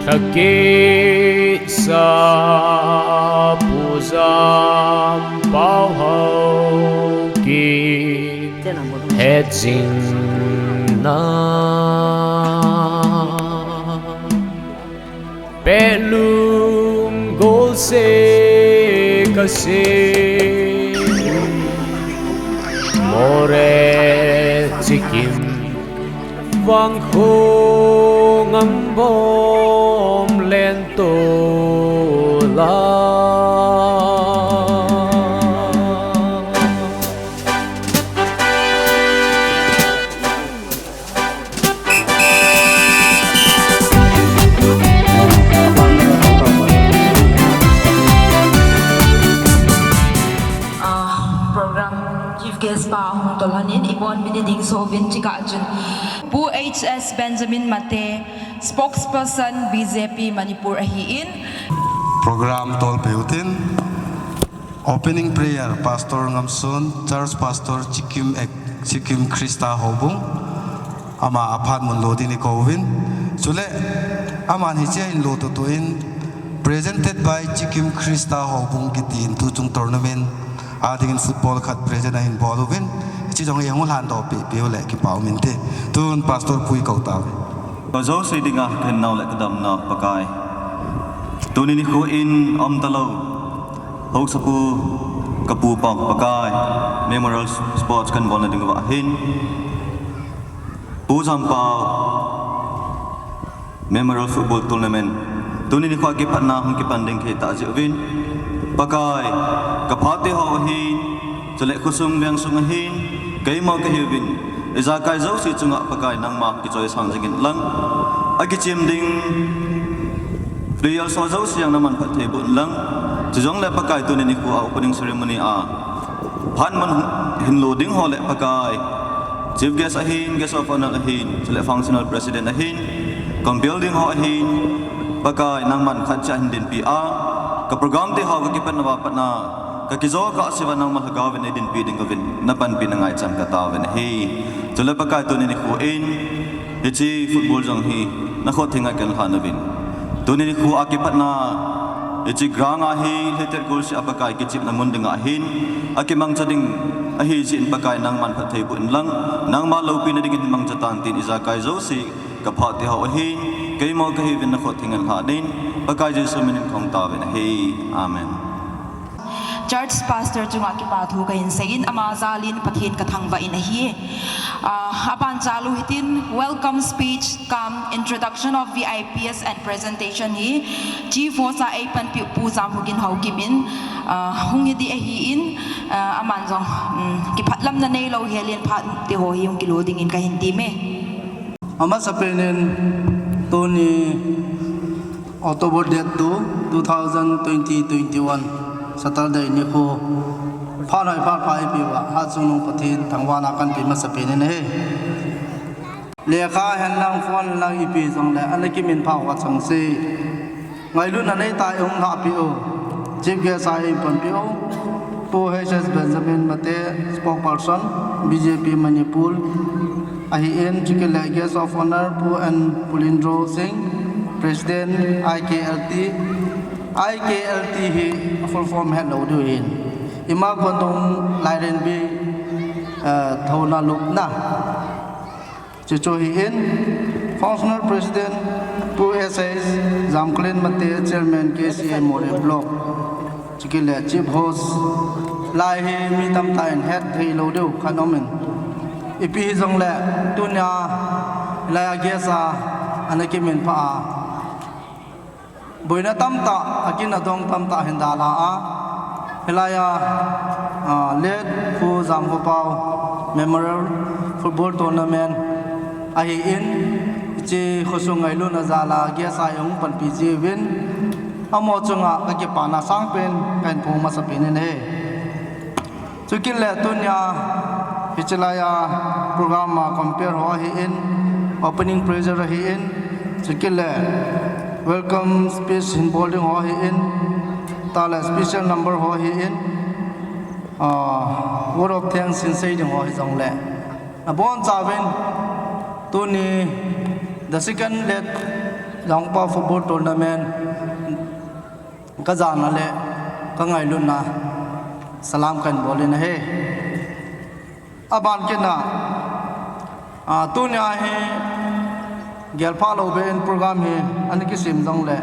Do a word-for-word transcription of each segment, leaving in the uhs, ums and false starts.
Takisa puzam pau hau ki hejing na. Pelum gol se kase more chikim vang khong ambom lento la. Program chief guest pa hung tolhanin ibon bini ding sovin chika chun Pu H S Benjamin Mate, spokesperson B J P Manipur ahi in. Program tolpeutin opening prayer Pastor Ngamsun, Church Pastor Chikim Ek, Chikim Krista Hobung. Ama aphat mun lo ding ni kovin. Chule aman hiche in lo to to in presented by Chikim Krista Hobung kiti in tuchung tournament adingin football khat present ahin bol uvin. Hiche jong hi hung lhan doh pi pi ule kipau min te. Tun Pastor Pui kau tau. Ka jouse dinga ka hinnau le ka damnau Pakai. Tuni nikho in umtalou haosapu ka pu pau Pakai Memorial Sports kan bolna ding uva hin Pu Jampau Memorial Football Tournament tuni nikho a kipatna hung kipan ding kahi tah jeh uvin Pakai ka phat teho ahin chule khosung vengsung ahin keima kahiuvin ijakai jouse chunga Pakai nangma kichoisang jingin lang akichem ding players ho jouse jong naman phatthei boh in lang chujongle Pakai tuni nikho a opening ceremony a phat mun hinlo ding ho le Pakai Chief guest ahin, guest of honour ahin, chule functional president ahin, compel ding ho ahin, Pakai nangman khatcha hin dinpi a, ka program teho ka kipatna uva patna, ka kijo kahseuva nangma lhagaovin eidinpi ding uvin, napanpina ngaichan kataovin ahi. Chule Pakai tuni nikho in, hiche football jong hi, nakhut thenga kan lhan uvin. Tuni nikho a kipatna, hiche ground a hi, hitet goal seh a Pakai kichepna mun dinga hin, akimangcha ding ahi jeh in Pakai nangman phatthei boh in lang, nangma loupina dingin hin mangcha tan tin ijakai jouse, ka phat teho ahin, keima kahiuvin nakhut thenga lhan in, Pakai Jesu minin kahung taovin ahi. Amen. Church pastor chunga kipa thu kahin seijin ama jalin Pathen kathangvah in ahi. Aban chalu hitin welcome speech cum introduction of V I Ps and presentation hi Chief host a eipanpiu Pu Jamhogin Haokip in hung hiding ahin, aman jong kiphatlamna neilou helin phat teho hi hung kilo dingin kahin time. Amasapen in tuni October date two, two thousand twenty, twenty-one, Saturday nikho phat hoi phat pha eipeuva Hatchungnung Pathen thangvahna kanpe masapen in ahi. Lekha henlang phone lang ipi jongle ana kiminphah uva chengse ngailutna neitah a eihung lhahpeh u, Chief Guest a eipanpeh u Pu H S Benjamin Mate, Spokesperson, B J P Manipur, ahin, chukit le Guest of Honour Pu N Pulindro Singh, President I K L T, I K L T hi full form hetlou diu ahin, Ima Kondong Lairenbi Thouna Lupna. Chuchu ahin, Functional President Pu S H Jamkalen Mate, Chairman K C A Moreh Block, chukit le Chief Host, lai hi mi tamtah in hettheilou diu khat aumin, ipi hijongle tunia hilai a guest a ana kiminphah a, boina tamtah, akin adong tamtah hin dalha a, hilai a late Pu Jamkhopao Memorial Football Tournament ahin, hiche khosung ngailutna jal a guest a eihung panpi jeh uvin, amaho chunga kakipana sangpen kahin phong masapen in ahi. Chukit le tunia hiche laiya program a compere ho ahin, opening prayer ahin, chukit le welcome speech hin bol ding ho ahin, tale special number ho ahin, word of thanks hin sei ding ho hijongle, nabonchauvin tuni the second late Jangpa Football Tournament kajana le kangailutna salam kahin bol in ahi. Aban kit na, a, tunia hi gelpha lou be in program hi ana kisem jongle,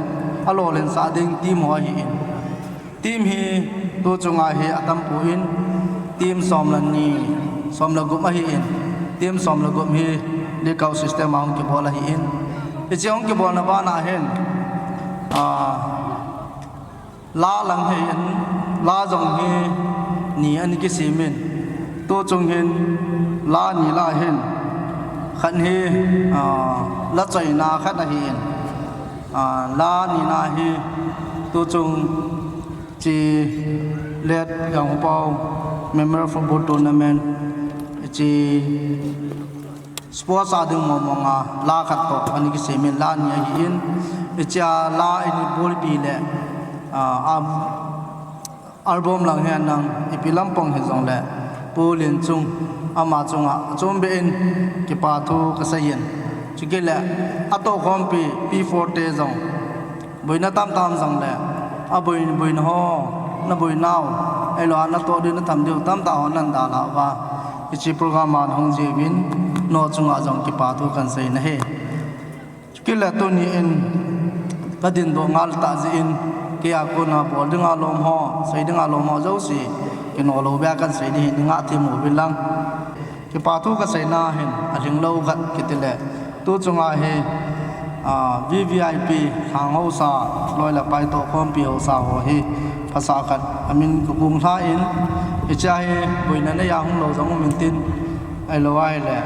alolhinsah ding team ho ahin. Team hi tuchunga hi atampoi, team som le ni, som le gup ahin. Team som le gup hi knockout system a hung kibol ahin. Hiche hung kibolna bana hin, a, la lang hi in, la jong hi ni ana kisem in. Tuchung hin la ni la hin, khat hi, a, la choina khat ahin. A, la nina hi tuchung hiche Late Jangkhopaw Memorial Football Tournament, hiche sports a ding mong mong a la khat toh ana kisem in, la ni ahin. Hichea la in bolpi le, a, a, album lang hi anang, ipi lampang hijongle, Pu Lenchung, ama chunga achom beh in kipa thu kasei in. Chukit le, atohkhompi P four te jong boina tamtah um jongle, aboi, boina ho, naboinau, ahilouleh natoh diu natham diu tamtah ho nana dalhah uva, hiche program a nahung jeh uvin, nangho chunga jong kipa thu kahin sei in ahi. Chukit le tuni in kadindoh ngal tah jeh in, keia kona bol dinga lom ho, sei dinga lom ho jouse, kino lou beh a kahin sei ding ahi, neingahthem uvin lang. Kipa thu kaseina hin alhinglou khat kiti le, tuchunga hi, a, V V I P, lhang haosa, loi le pai tohkhompi haosa ho hi phasah khat amin kakong lha in, hichea hi boina neiya hung lou jong um intin, ahilou ahile,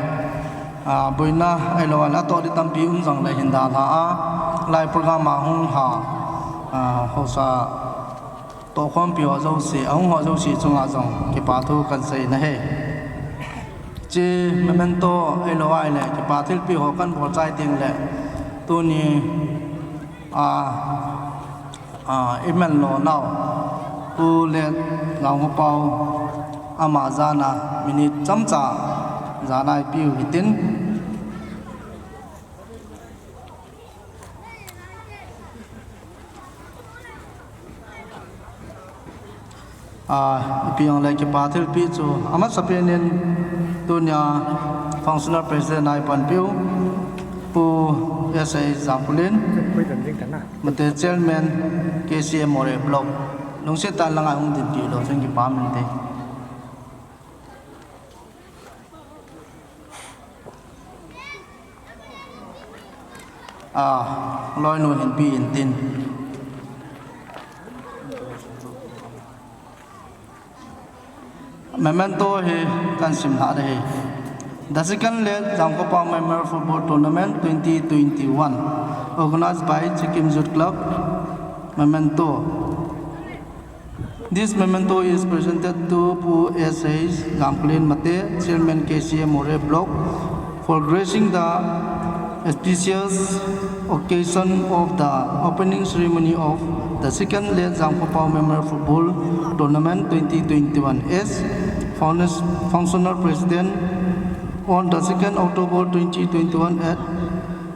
a, boina ahilou ahile atoh ding tampi um jongle hin dalha a, lai program a hung lha, a, haosa tohkhompi ho jouse, ahung ho jouse chunga jong kipa thu kahin sei in ahi. Hiche memento ahilou ahile kipa thilpeh ho kahin bol chai tengle, tuni, a, a, imello nau Pu Late Jangkhopaw, ama jana minute chomcha jana ipeh u hitin. A, ipi jongle kipa thilpeh chu amasapen in tunia Functional President a ipanpiu Pu S A Jamkhulen, mate Chairman K C M Moreh Block, lungset tah in langa hung dinpi lou chun kipa um inte. A, loinu hin pe intin. Memento hi kahin simlhah ding ahi. The second Late Jangkhopaw Memorial Football Tournament twenty twenty-one, organized by Sikkim Youth Club. Memento. This memento is presented to Pu S H Jamkhulen Mate, Chairman K C M Moreh Block, for gracing the auspicious occasion of the opening ceremony of the second Late Jangkhopaw Memorial Football Tournament twenty twenty-one as founders-, functional president on the second October twenty twenty-one at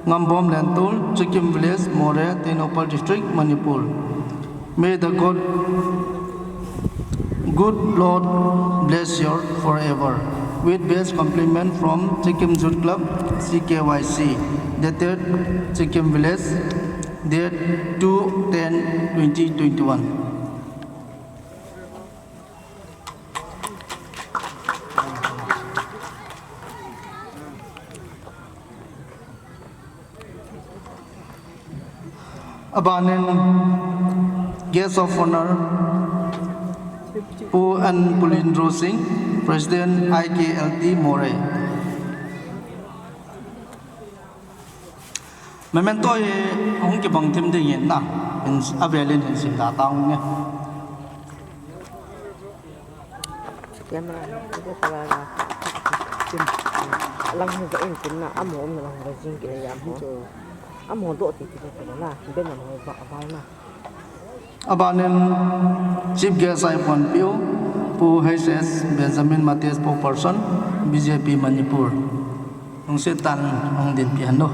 Ngambom Lentol, Sikkim Village, Moreh, Tengnoupal District, Manipur. May the God, good Lord bless you forever. With best compliment from Sikkim Youth Club, C K Y C, dated Sikkim Village, date two ten twenty twenty-one. Abanin, Guest of Honor, Pu N Pulindro Singh, President I K L T Moreh. Memento hi hung kibang thim ding ahin na, hin, avelin hin simda tang nge. Camera, ito sa wala. Alang hung ka in kin na, amo um na lang hung ka jing kin ya mo. Amo do ti ti ti na, ben na mo ba ba na. Abanin Chief Guest a ipanpiu, Pu H S Benjamin Mate, Spokesperson, B J P Manipur. Lungset tah in hung dinpi hen o.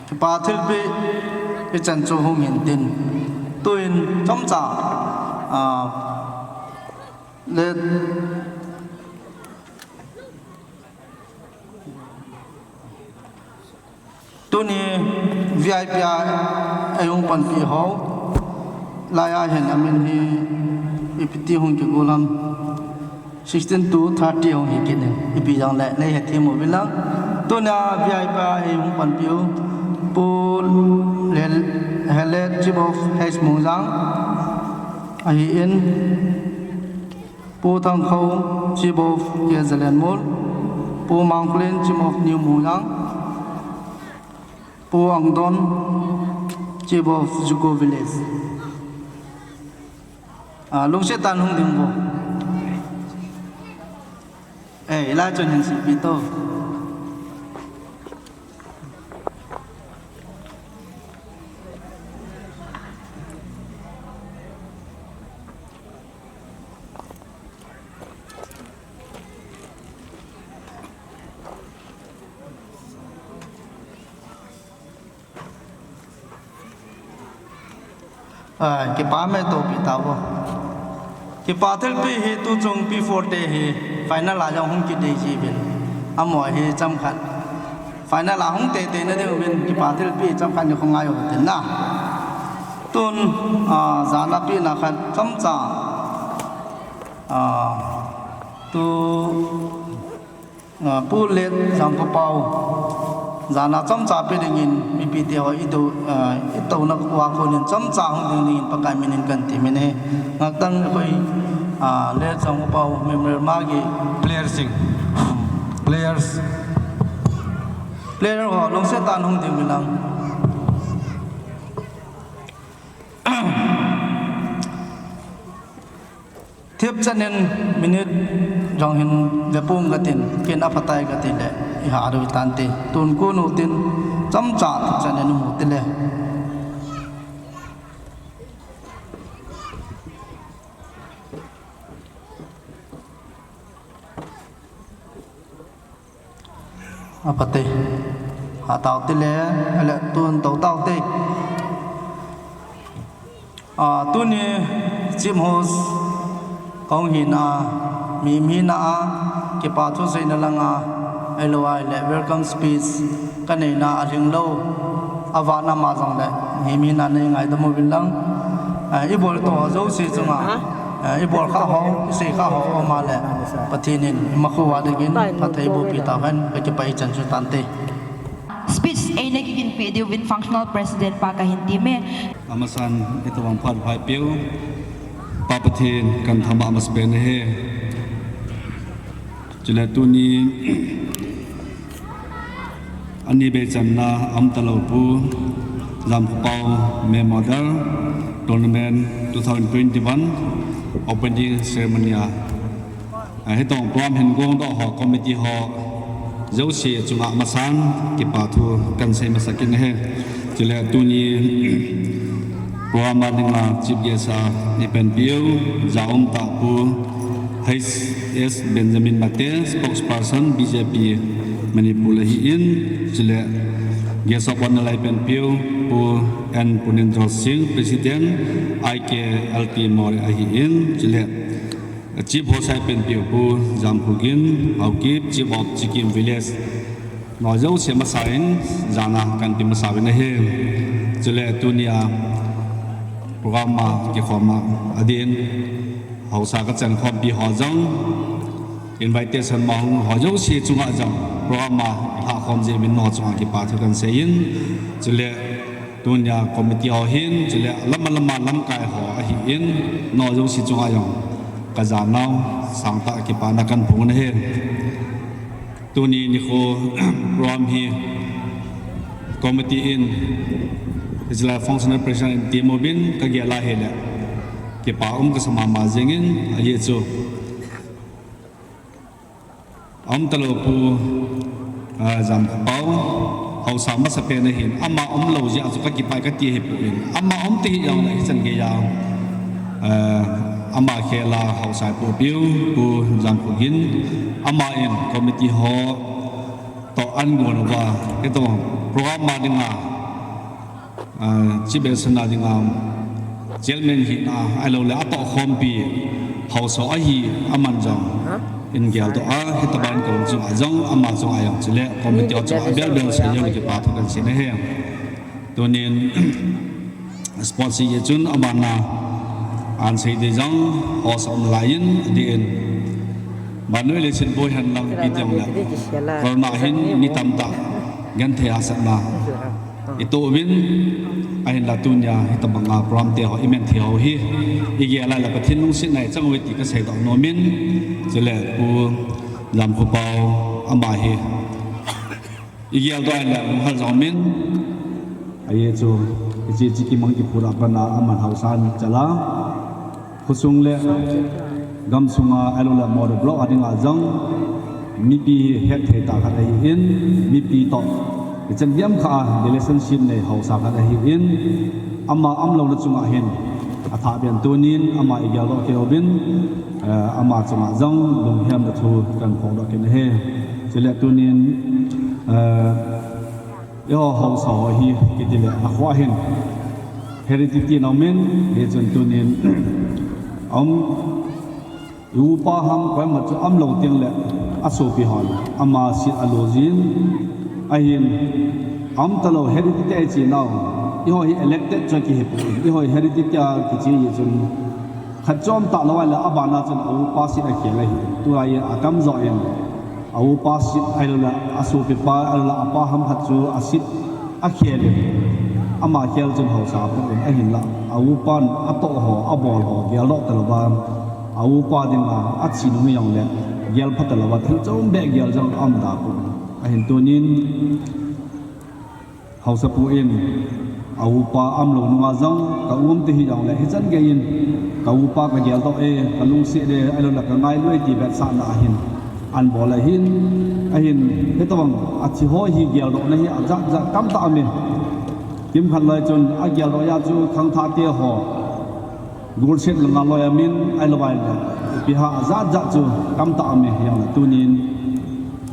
Kipa thilpeh ichan chu hung hin tin. Tuin chomcha, ah, le tuni V I P a eihung panpi ho laiya hin amin hi ipi ti hung kigol ham. Sixteen to thirty hung hi kit in, ipi jongle nei hethem uvin lang. Tunia V I P a eihung panpiu Pu Lel-, Helet, Chief of H Mungjang ahin, Pu Thangkhou, Chief of K Zalenmol, Pu Mangklen, Chief of New Mungjang, Pu Angdon, Chief of Juko Village. Ah, lungset tah in hung ding vo. Eh, hilai chun hin silpi to. Ah, kipa mai to pi ta vo. Kipa thilpeh hi tuchung P four te hi final a jong hung kit ding jiuvin. Amaho hi chomkhat. Final a hung tete na ding uvin kipa thilpeh chomkhat ni khongai u tin na. Tun, ah, jana pehna khat chomcha. Ah, tu Ah, Pu Let Jangkhopao, jana chomcha pe dingin, mipi te ho i do, ah, i touna uva konin chomcha hung ding dingin Pakai minin kan ti min e. Ngaktang koi, ah, Let Jangkhopao Memorial ma ki player sing. Players. Player ho, lungset tah in hung ding min lang. Thip chan in minute jong hin ve pung ka tin, ken aphatai ka ti le, i ha ru tan te. Tun kun u tin, chomcha thip chan in mu ti le. Apate. Ha tao ti le, ale tun to tao te. Ah, tuni Chief Host kong hina, mi, mi na a, kipa thu seina langa, L O I le welcome speech ka neina a lhinglou, a vana ma jong le, mi, mi na nei ngaidam uvin lang. Ah, i bol to jouse chunga. Eh, i bol kha ho, i sei kha ho, o ma le, Pathen in, i ma khu a dingin, phatthei boh pi ta hen, ka kipah ichan chu tante. Speech eina kigin peh diuvin functional president pa kahin ti me. Amasan, i tobang phat vai piu, Pa Pathen, kan thama amasapen ahi. Chule tuni, ani bei channa a um talou pu, Jamkhopao Memorial Tournament two thousand twenty-one opening ceremony a, ah, hitobang program hin gongdoh ho, committee ho, jouse chunga masang, kipa thu kan sei masa kit ahi. Chule tuni, program a dinga chief guest a, i panpiu, ja um tah pu, H S Benjamin Mate, spokesperson, B J P Manipur ahin, chule guest of honour a i panpiu, Pu N Punendra Singh, President, I K L T Moreh ahin, chule chief host a i panpiu, Pu Jamkhogin Haokip, Chief of Chikim Village. Nao jouse masa in, jana kan pe masa uvin ahi. Chule tunia program a kikhom a adin, haosa ka chan khompi ho jong, invitation ma hung ho jouse chunga jong, program a i lhah khom jeh uvin nao chunga kipa thu kan sei in. Chule tunia committee ho hin, chule lama lama lamkai ho ahin, nao jouse chunga jong ka janau sangtah kipana kan phong ahi. Tuni nikho program hi committee in, Israel Functional President in team uvin ka gel a hile, kipa um ka sa mama jingin, ajeh chu a um talou pu, ah, Jamkhopao, haosa masapen ahin, ama umlou jeh a chu ka kipah ka ti ahipoi. Ama um tahih jongle hichan geiya, ah, ama khel a haosa i pohpiu, Pu Jamkhogin, ama in committee ho, toh an gon uva, kei toh program a dinga, ah, chief guest na dinga, chairman hina, ahilou le atoh khompi haosa ahi, aman jong in geldoh a, hitabang kou chunga jong, ama chunga jong chule committee chunga bel bel seijou le kipa thu kahin sei ahi. Tunin sports hi chun abana ahin sei ding jong, ho sa um lai in, adeh in. Vannoi leiset boi hen lang ipi ti jongle, corona hin mi tamtah genthei hahsatna itoh uvin, ahinla tunia hitabanga program te ho iman thei ho hi igel a le Pathen lungsetna ichang uve ti kaseidoh nom in, chule Pu Jamkhopao ama hi igeldoh a le lunghel jong umin, ahi chu, hiche, hiche kimang kiphut a pat a aman haosa in chal a, khosung le gamsunga ahilou le Moreh block a dinga jong mipi hetthei tah khat ahin, mipi toh ichan diam kha a relationship nei haosa khat ahin, ama umlouna chunga hin athah beh in tunin ama igeldoh kei uvin, eh, ama chunga jong lunghelna thu kahin phongdoh kit ahi. Chule tunin, eh, eiho haosa ho hi kiti le akhoh hin heredity na umin, hichun tunin, um, i upa ham koima chu umlou teng le asopi hon ama seat alo jin, ahin, umtalou heredity a iche nau, eiho hi elected chu kihipoi, eiho heredity a kiche hi chun khat chom talou ahile abana chun a upa seat akhel ahi. Tulai atamjo in a upa seat ahilou le asopipa ahilou le apa ham khat chu a seat akhel in, ama khel chun haosa apoh in, ahinla a upan atoh ho, abol ho geldoh talouva, a upa dinga ache nung hijongle gelpha talouva thil chom beh gel jong aum tapon, ahin tunin haosapu in a upa umlou nunga jong ka um te hijongle hichan gei in ka upa kageldoh e, kalungset e, ahilou le kangailu e ti vetsahna ahin, ahin bol ahin, ahin, hitobang athi ho hi geldohna hi ajat jat tamtah aumin. Kimkhat lai chun ageldoh a chu khangthah te ho golset le ngal loi aumin, ahilou le ipi ham ajat jat chu tamtah aumin, hijongle tunin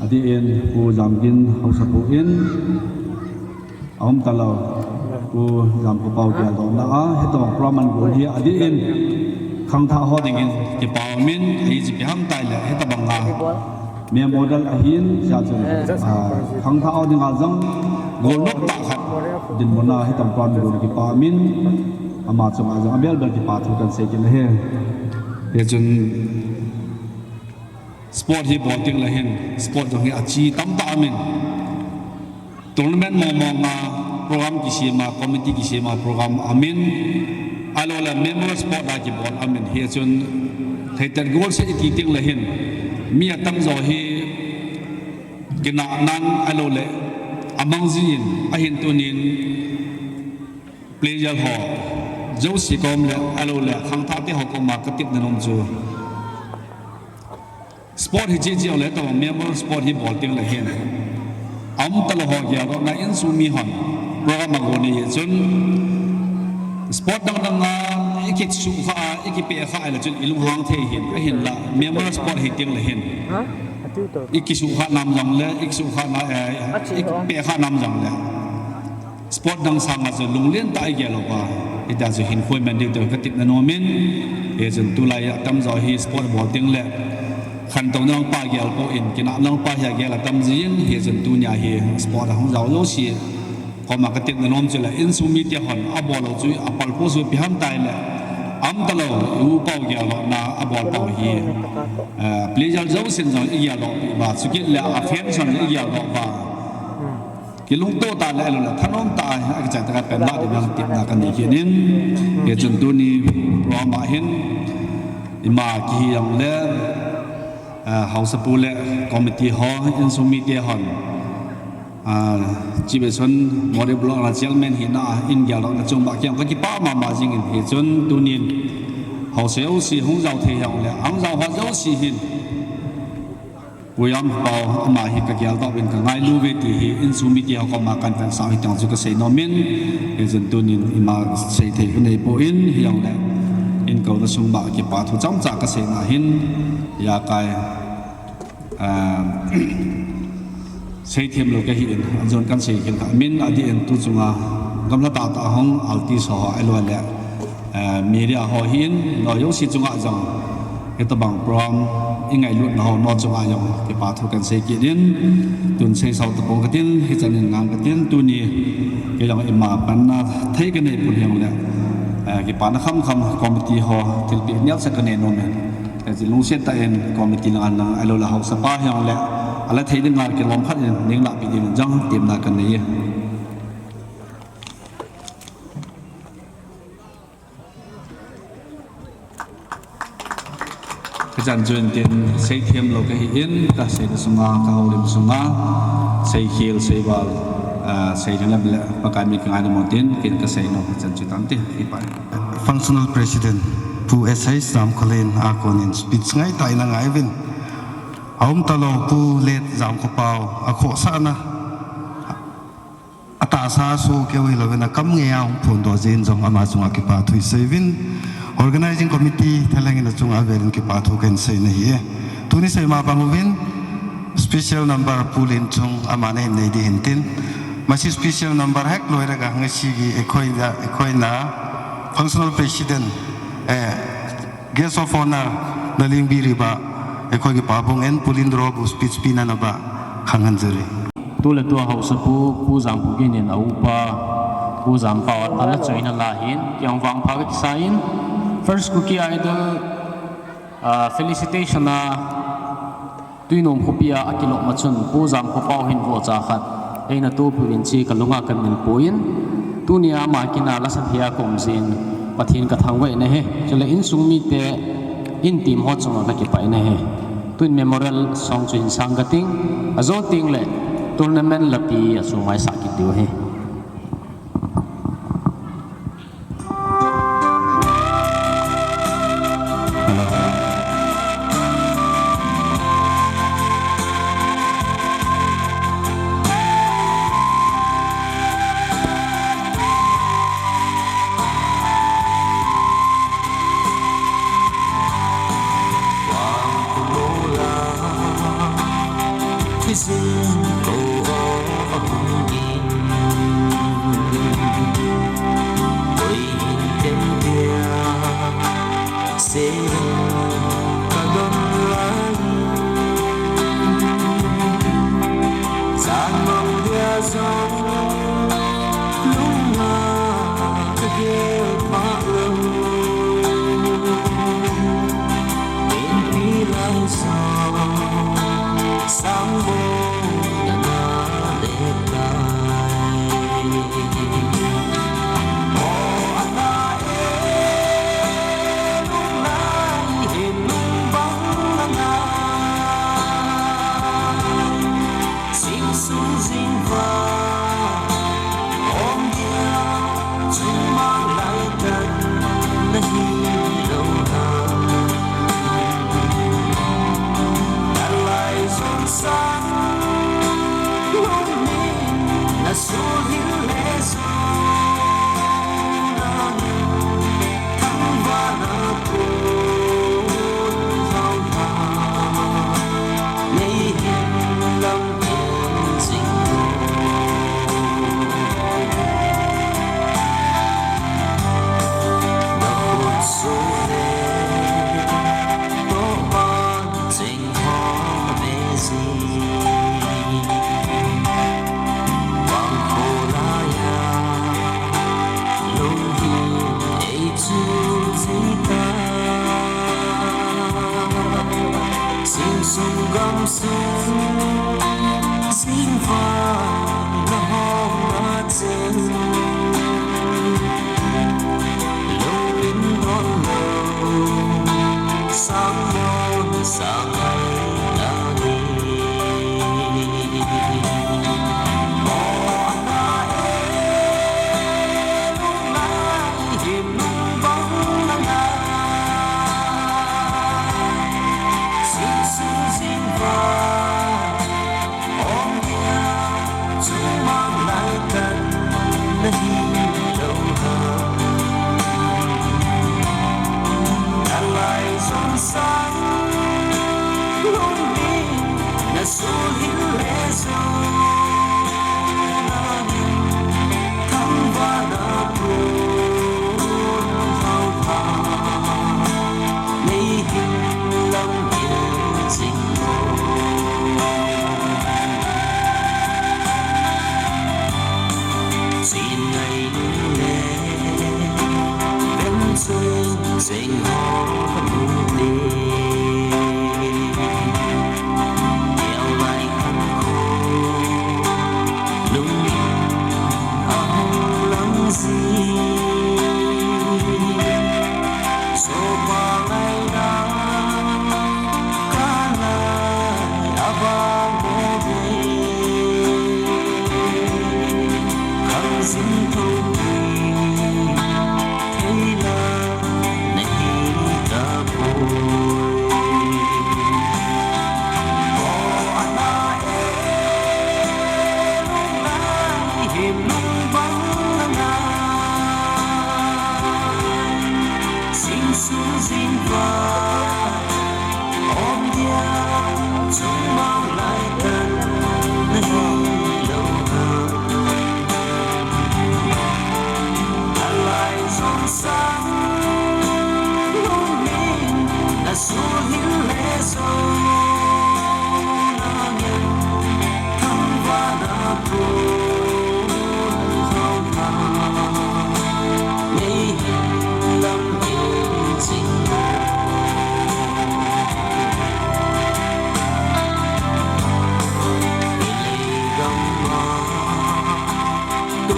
adeh in Pu Jamgin haosapu in aum talou, Pu Jamkhopao geldohna a hitobang program agon hi adeh in khangthah ho dingin kipa umin, ahi chu ipi ham itile hitobanga memorial ahin, chua chun, ah, khangthah ho dinga jong golnop tah khat dinmun a hitobang program agon kipa umin, ama chunga jong abel bel kipa thu kahin sei kit ahi. Hichun sport hi bol teng le hin sport jong hi ache tamtah aumin, tournament mong mong a program kisem a, committee kisem a program aumin, ahilou le memorial sport a kibol aumin, hichun theitet golset iti teng le hin mi atamjo hi kinahnan ahilou le amang jin, ahin tunin player ho jouse kom le ahilou le khangthah te ho koma katepna nom chu, sport hi cheh cheh le tobang memorial sport hi bol teng le hin aum talou ho geldohna, insung mi hon program agon ahi chun sport dang dang a ikisuhkhah a, ikipehkhah a le chun ilunghang thei hin, ahinla memorial sport hi teng le hin ikisuhkhah nam jongle, ikisuhkhah na, eh, ikipehkhah nam jongle sport dang sanga chu lunglen tah a igel uva, hitia chu hinkho iman diu ti katepna nom in, hichun tulai a tamjo hi sport bol teng le khantouna pa gel poi, kinahna pa hi agel atam jin, hichun tunia hi sport a hung jao jouse koma katepna nom chu le insung mite hon abol lou chu apal poi, chu ipi ham itile aum talou, i upa u geldohna abol pau hi, eh, player jousen jong igeldoh peh uva, chukit le a fans hon igeldoh uva, kilungto tah le ahilou le thanom tah a akichai tah a pan lah ding jong tepna kanei kit in, hichun tuni program a hin ima kihi jongle, ah, haosapu le committee ho, insung mite hon, ah, Chief Eson Moreh Block a chairman hina a in geldohna chung uva kei jong kakipah mama jingin, hichun tunin haosa jouse hung jao thei jongle ahung jao ho jouse hin Pu Jamkhopao ama hi kageldoh uvin kangailu uve ti hi insung mite ho koma kahin vetsah u hiti chu kasei nom in, hichun tunin ima seithei kanei poi, hijongle inkouna sung uva kipa thu chomcha kaseina hin, ijakai, ah, Seithem lou kahi in, ajon kan sei khel kha. Min adih in tu chunga gamla tah tah hung artist ho, ahilou le, eh, media ho hi in, no jouse chunga jong, hitobang program i ngailutna ho, no chunga jong kipa thu kan sei kit in, tun sei sau tapong katin, hichan in ngang katin, tuni kei jong ima panna thei kanei pon hijongle, eh, kipana khamkham committee ho thilpeh neo sa kanei nom in. Kaji lungset tah in committee lang a nang ahilou le haosapa hijongle, ala thei dinga kilom khat in ning lahpeh ding jong temna kanei e. Kachan chu intin, seithem lou kahi in, kaseina sunga, kahoulim sunga, seikhel, seival, ah, sei lem le, Pakai min kangaina mun tin, kin kasei nom, kachan chu tante, kipa. Functional President, Pu S H Jamkholen, a konin speech ngai tah in angai uvin. Aum talou Pu Let Jamkhopao, akhohsahna atahsa soh keu hilouvin akam ngeiya hung phondoh jeh in jong ama chunga kipa thu isei uvin. Organizing Committee thalheng in achunga avel in kipa thu kahin sei nahi e. Tuni seima bang uvin special number Pu Lenchung ama nahin nei ding hintin. Masi special number hek loi rega ngasi gi eikhoina, eikhoina Functional President, eh, Guest of Honor, Nalingbi Riba, eikoi kipa bung in Pu Lindro bu speech pina naba khang hanjuri. Tule tua haosapu, Pu Jamkhogin in aupa, Pu Jampao ala choina la hin, kei jong vangpha kakisa in, First Kuki Idol, ah, felicitation a, Tuinom khopia akilop ma chun Pu Jamkhopao hin vohcha khat eina topiuvin chu kalunga kamin poi in, tunia ama kina lasa thei a kaum jeh in Pathen kathangvah in ahi. Chule insung mite, in team ho chunga kakipah in ahi. Tun memorial song chu hin sang kating, ajo tengle tournament lapi achu maisah kit diu ahi.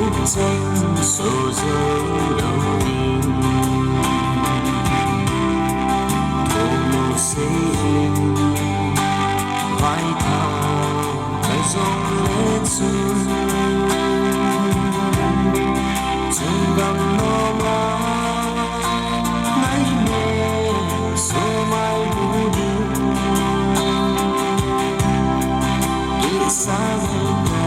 Cheng so zo lo ding. Thomo sei in vai tha ka zong le chun. Chung gam no ma ngai me so mai bu ding. Ki sa ngai to.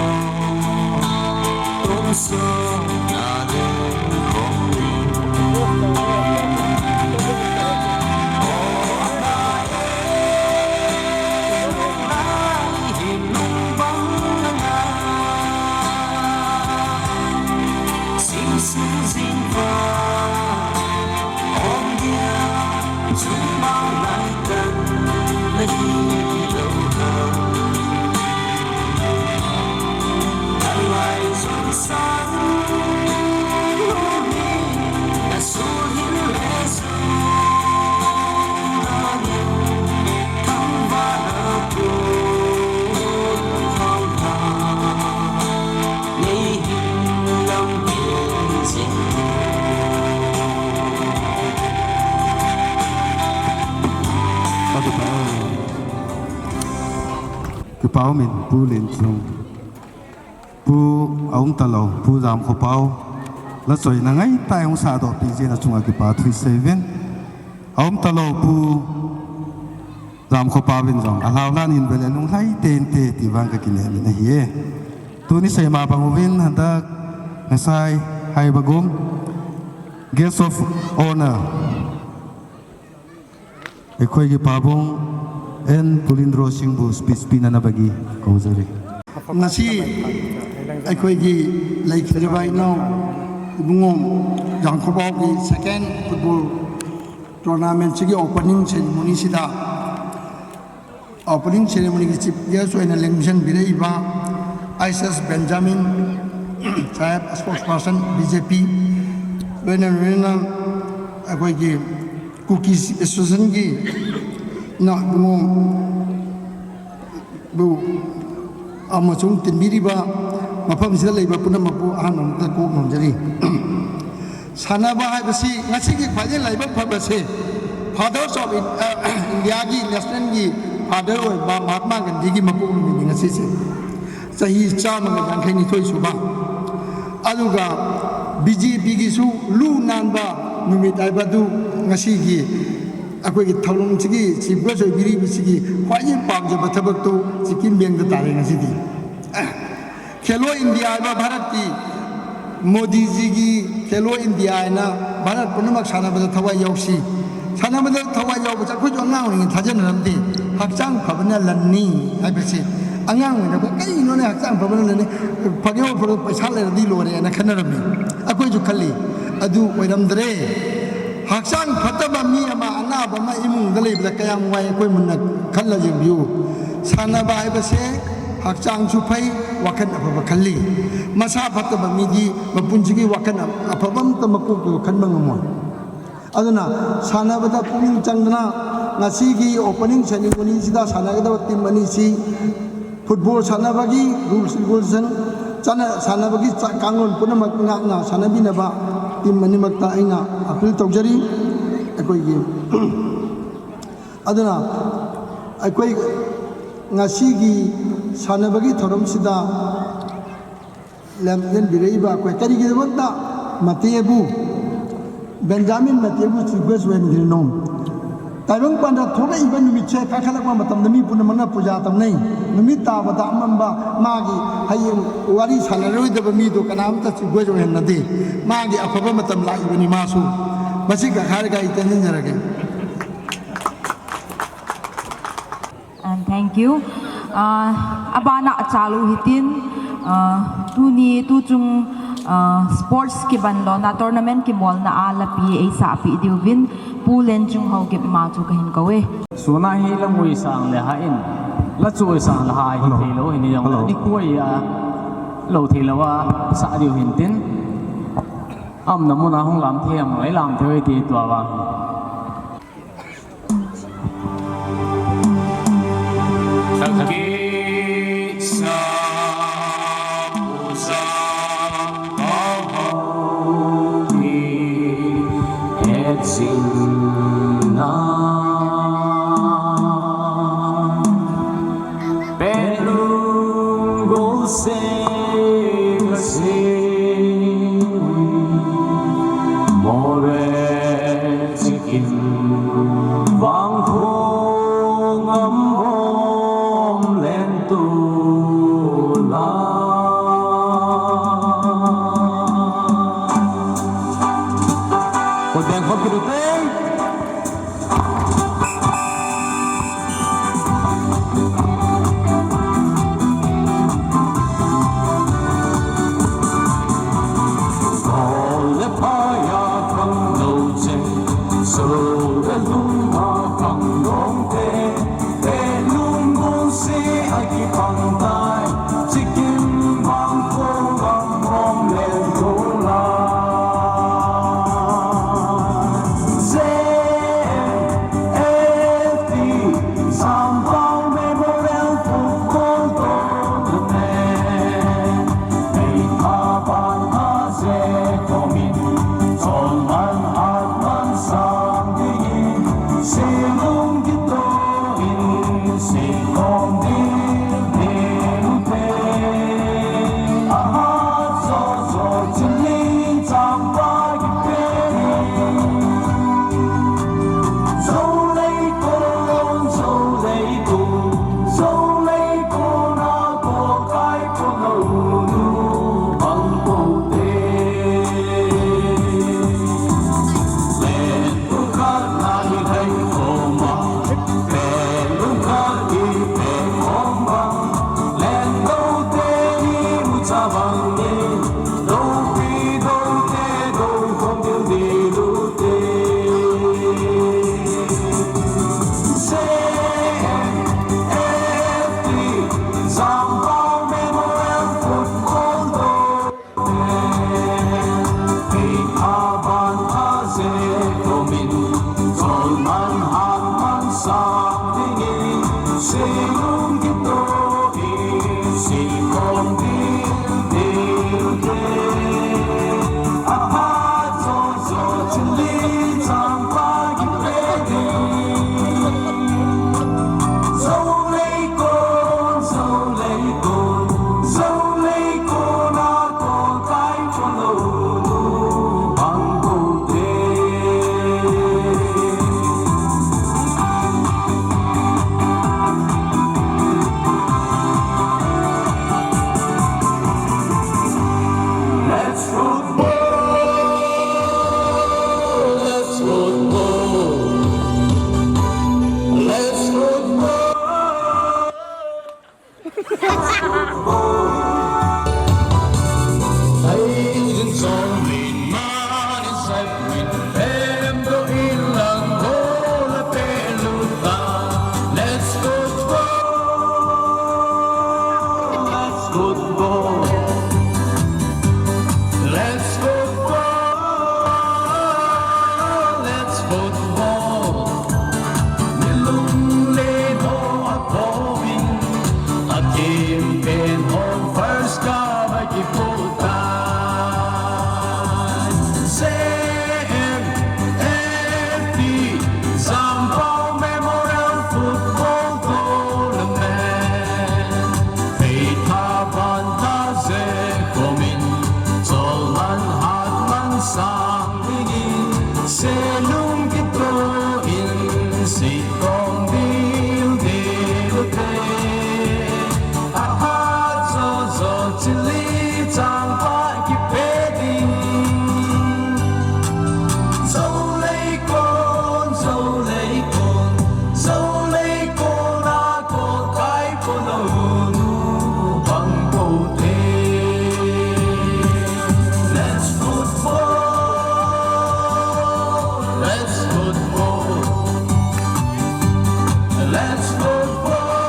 Kipa umin, Pu Lenchung. Pu aum talou, Pu Jamkhopau. La choina ngaitah a hung sahdoh peh jeh in achunga kipa thu isei uvin. Aum talou, Pu Jamkhopau vin jong. Alhau lan in vele lunglhai tei inte ti vang ka kinem in ahi e. Tuni seima bang uvin handak Ngasai Haibagum, Guest of Honor. ꯑꯩꯈꯣꯏꯒꯤ ꯄꯥꯕꯨꯡ ꯑꯦꯟ ꯄꯨꯂꯤꯟꯗ꯭ꯔꯣ ꯁꯤꯡꯕꯨ speech ꯄꯤꯅꯅꯕꯒꯤ ꯀꯧꯖꯔꯤ꯫ ꯉꯁꯤ ꯑꯩꯈꯣꯏꯒꯤ ꯂꯩꯈꯤꯗ꯭ꯔꯕ ꯏꯅꯥꯎ ꯏꯕꯨꯡꯉꯣ ꯖꯥꯡꯈꯣꯕꯥꯎꯒꯤ second football tournament ꯁꯤꯒꯤ opening ceremony ꯁꯤꯗ, opening ceremony ꯒꯤ chief guest ꯑꯣꯏꯅ ꯂꯦꯡꯁꯤꯟꯕꯤꯔꯛꯏꯕ I S S Benjamin Saheb, spokesperson B J ꯄꯤ, ꯂꯣꯏꯅ ꯂꯣꯏꯅꯅ ꯑꯩꯈꯣꯏꯒꯤ ꯀꯨꯀꯤ Chief Association ꯒꯤ ꯏꯅꯥꯎ ꯏꯕꯨꯡꯉꯣꯕꯨ ꯑꯃꯁꯨꯡ ꯇꯤꯟꯕꯤꯔꯤꯕ ꯃꯐꯝꯁꯤꯗ ꯂꯩꯕ ꯄꯨꯝꯅꯃꯛꯄꯨ ꯑꯍꯥꯟꯕ ꯃꯛꯇꯗ ꯀꯣꯛ ꯅꯣꯟꯖꯔꯤ꯫ ꯁꯥꯟꯅꯕ ꯍꯥꯏꯕꯁꯤ ꯉꯁꯤꯒꯤ ꯈ꯭ꯋꯥꯏꯗꯒꯤ ꯂꯥꯏꯕꯛ ꯐꯕꯁꯦ Fathers of In-, ꯑ, India ꯒꯤ national ꯒꯤ father ꯑꯣꯏꯕ ꯃꯍꯥꯠꯃꯥ ꯒꯥꯟꯙꯤꯒꯤ ꯃꯄꯣꯛ ꯅꯨꯃꯤꯠꯅꯤ ꯉꯁꯤꯁꯦ꯫ ꯆꯍꯤ ꯆꯥꯝꯃꯒ ꯌꯥꯡꯈꯩ ꯅꯤꯊꯣꯏ ꯁꯨꯕ꯫ ꯑꯗꯨꯒ ꯕꯤ ꯖꯦ ꯄꯤ ꯒꯤꯁꯨ ꯂꯨ ꯅꯥꯟꯕ ꯅꯨꯃꯤꯠ ꯍꯥꯏꯕꯗꯨ ꯉꯁꯤꯒꯤ ꯑꯩꯈꯣꯏꯒꯤ ꯊꯧꯔꯝꯁꯤꯒꯤ chief guest ꯑꯣꯏꯕꯤꯔꯤꯕꯁꯤꯒꯤ ꯈ꯭ꯋꯥꯏꯗꯒꯤ ꯄꯥꯝꯖꯕ ꯊꯕꯛꯇꯨ ꯁꯤꯛꯀꯤꯝ ꯕꯦꯡꯗ ꯇꯥꯔꯦ ꯉꯁꯤꯗꯤ꯫ ꯈꯦꯂꯣ ꯏꯟꯗꯤꯌꯥ ꯍꯥꯏꯕ ꯚꯥꯔꯠꯀꯤ ꯃꯣꯗꯤꯖꯤꯒꯤ ꯈꯦꯂꯣ ꯏꯟꯗꯤꯌꯥ ꯍꯥꯏꯅ ꯚꯥꯔꯠ ꯄꯨꯝꯅꯃꯛ ꯁꯥꯟꯅꯕꯗ ꯊꯋꯥꯏ ꯌꯥꯎꯁꯤ꯫ ꯁꯥꯟꯅꯕꯗ ꯊꯋꯥꯏ ꯌꯥꯎꯕꯁꯦ ꯑꯩꯈꯣꯏꯁꯨ ꯑꯉꯥꯡ ꯑꯣꯏꯔꯤꯉꯩ ꯊꯥꯖꯅꯔꯝꯗꯦ꯫ ꯍꯛꯆꯥꯡ ꯐꯕꯅ ꯂꯟꯅꯤ ꯍꯥꯏꯕꯁꯤ ꯑꯉꯥꯡ ꯑꯣꯏꯅ ꯑꯩꯈꯣꯏ ꯀꯔꯤꯅꯣꯅꯦ ꯍꯛꯆꯥꯡ ꯐꯕꯅ ꯂꯟꯅꯤ? ꯐꯒꯦ ꯐꯔꯣꯏ ꯄꯩꯁꯥ ꯂꯩꯔꯗꯤ ꯂꯣꯏꯔꯦꯅ ꯈꯟꯅꯔꯝꯃꯤ꯫ ꯑꯩꯈꯣꯏꯁꯨ ꯈꯜꯂꯤ꯫ ꯑꯗꯨ ꯑꯣꯏꯔꯝꯗ꯭ꯔꯦ꯫ ꯍꯛꯆꯥꯡ ꯐꯠꯇꯕ ꯃꯤ ꯑꯃ, ꯑꯅꯥꯕ ꯑꯃ ꯏꯃꯨꯡꯗ ꯂꯩꯕꯗ ꯀꯌꯥꯝ ꯋꯥꯏ ꯑꯩꯈꯣꯏ ꯃꯨꯟꯅ ꯈꯜꯂ ꯌꯦꯡꯕꯤꯌꯨ꯫ ꯁꯥꯟꯅꯕ ꯍꯥꯏꯕꯁꯦ ꯍꯛꯆꯥꯡꯁꯨ ꯐꯩ, ꯋꯥꯈꯜ ꯑꯐꯕ ꯈꯜꯂꯤ꯫ ꯃꯁꯥ ꯐꯠꯇꯕ ꯃꯤꯗꯤ ꯃꯄꯨꯟꯁꯤꯒꯤ ꯋꯥꯈꯜ ꯑꯐꯕ ꯑꯝꯇ ꯃꯀꯣꯛꯇꯨꯗ ꯈꯟꯕ ꯉꯝꯃꯣꯏ꯫ ꯑꯗꯨꯅ ꯁꯥꯟꯅꯕꯗ ꯄꯨꯛꯅꯤꯡ ꯆꯪꯗꯅ ꯉꯁꯤꯒꯤ opening ceremony ꯁꯤꯗ ꯁꯥꯟꯅꯒꯗꯕ team ꯑꯅꯤꯁꯤ football ꯁꯥꯟꯅꯕꯒꯤ rules regulation ꯆꯠꯅ ꯁꯥꯟꯅꯕꯒꯤ ꯆ-, ꯀꯥꯡꯂꯣꯟ ꯄꯨꯝꯅꯃꯛ ꯉꯥꯛꯅ ꯁꯥꯟꯅꯕꯤꯅꯕ team ꯑꯅꯤꯃꯛꯇ ꯑꯩꯅ appeal ꯇꯧꯖꯔꯤ꯫ ꯑꯩꯈꯣꯏꯒꯤ ꯑꯗꯨꯅ ꯑꯩꯈꯣꯏ ꯉꯁꯤꯒꯤ ꯁꯥꯟꯅꯕꯒꯤ ꯊꯧꯔꯝꯁꯤꯗ ꯂꯦꯝꯖꯤꯟꯕꯤꯔꯛꯏꯕ ꯑꯩꯈꯣꯏ ꯀꯔꯤꯒꯤꯗꯃꯛꯇ ꯃꯇꯦꯕꯨ, ꯕꯦꯟꯖꯥꯃꯤꯟ ꯃꯇꯦꯕꯨ chief guest ꯑꯣꯏꯍꯟꯈ꯭ꯔꯤꯅꯣ? ꯇꯥꯏꯕꯪꯄꯥꯟꯗ ꯊꯣꯛꯂꯛꯏꯕ ꯅꯨꯃꯤꯠꯁꯦ ꯀꯥꯈꯠꯂꯛꯄ ꯃꯇꯝꯗ ꯃꯤ ꯄꯨꯝꯅꯃꯛꯅ ꯄꯨꯖꯥ ꯇꯧꯅꯩ꯫ ꯅꯨꯃꯤꯠ ꯇꯥꯕꯗ ꯑꯃꯝꯕ ꯃꯥꯒꯤ ꯍꯌꯦꯡ ꯋꯥꯔꯤ ꯁꯥꯟꯅꯔꯣꯏꯗꯕ ꯃꯤꯗꯣ ꯀꯅꯥꯝꯇ chief guest ꯑꯣꯏꯍꯟꯅꯗꯦ꯫ ꯃꯥꯒꯤ ꯑꯐꯕ ꯃꯇꯝ ꯂꯥꯛꯏꯕꯅꯤ ꯃꯥꯁꯨ꯫ ꯃꯁꯤ ꯈꯛ ꯍꯥꯏꯔꯒ ꯑꯩ ꯇꯦꯟꯁꯤꯟꯖꯔꯒꯦ꯫ And thank you. Ah, abana achalu hitin, ah, tuni tuchung, ah, sports kiban lona tournament kimolna a lapi eisah pi diuvin Pu Lenchung Haokip ma chu kahin kou e. Suna hi la mui sang le ha in, la chu sang le ha hi. Hello. Thei lo hin jong. Hello. Ni koi a lo thei lo a sa diu hin tin. Am na muna hung lam thei am lo, lam thei ti tua ba. Tula. Ko deng khop kit u te. Kol le phai a khangnou che, sul le lung a khangdong te, te lung bung se a kipang tai, chikim bang ko gam mong le ko la. J F T, Sampao Memorial Football Tournament. Hei thaban a je khomin, chol man hat man sang dingin, selung kitoh in, se khom ding ding u te. A hat jo jo chun ni chang pa ki pe ni. Zo lei kon, zo lei kon, zo lei kon a ko kai ko lo nu bang ko te. Len ko khat na ni thei ko ma, len ko khat ki pe ko ma, len ko te ni mu cha bang ni, do pi do te do ko dil di do te. J F T, Sampao Memorial Football Tournament. Hei thaban a je khomin, chol man hat man sang dingin, selung kitoh in, se khom ding ding u te. A hat jo jo chun ni chang pa ki pe ding. Zo lei kon, zo lei kon, zo lei kon a ko kai ko lo nu bang ko te. Let's football, let's football, let's football. Let's football. Let's football. Let's football. Let's football. Nilung le ho a kovin, a kim pen hon first cup a kipu tai. J F T, Sampao Memorial Football Tournament. Hei thaban a je khomin, chol man hat man sang dingin, selung kitoh in, se khom ding ding u te. A hat jo jo chun ni chang pa ki pe ding. Zo lei kon, zo lei kon, zo lei kon a ko kai ko lo nu bang ko te. Let's football, let's football. Let's football,